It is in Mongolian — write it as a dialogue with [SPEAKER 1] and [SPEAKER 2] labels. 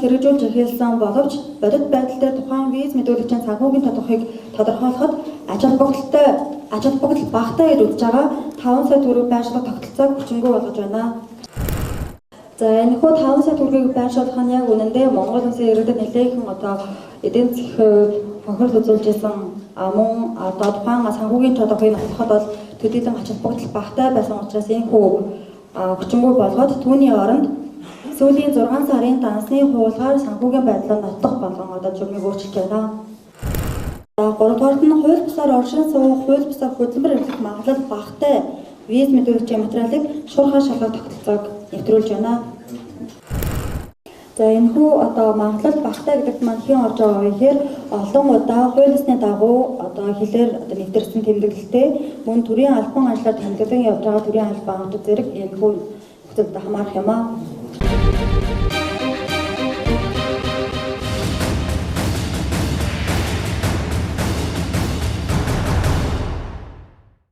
[SPEAKER 1] хэрэгжүүлж эхэлсэн боловч бодит байдал дээр тухайн виз мэдүүлэгчийн санхүүгийн тодорхойг тодорхойлоход ач холбогдолтой ач холбогдол багатай гэж үзэж байгаа 5 сая төгрөг байршуулах тогтолцоог хүчингүй болгож байна. За энэхүү 5 сая төгрөгийг байршуулах нь яг үнэндээ Монгол улсын иргэдэд нэлээхэн одоо эдийн засгийн хохирол үзүүлж исэн мөн одоо тухайн санхүүгийн тодорхойг нотлоход бол төдийлөн ач холбогдол багатай байсан учраас энэхүү хүчингүй болгоод түүний оронд сүүлийн 6 сарын дансны хуулгаар санхүүгийн байдлаа нотлох болгон одоо журмыг өөрчилж байна. За 3 дугаарт нь хууль бусаар оршин суух, хууль бусаар хөдөлмөр эрхлэх магадлал багатай виз мэдүүлэгчийн материалыг шуурхай шалгах тогтолцоог нэвтрүүлж байна. За энэхүү одоо магадлал багатай гэдэгт маань хэн орж байгаа вэ гэхээр олон удаа хууль ёсны дагуу одоо хилээр одоо нэвтэрсэн тэмдэглэлтэй мөн төрийн албан ажлаар тэмдэглэн явж байгаа төрийн албан авч зэрэг энэхүү нөхцөлд хамаарах юм аа.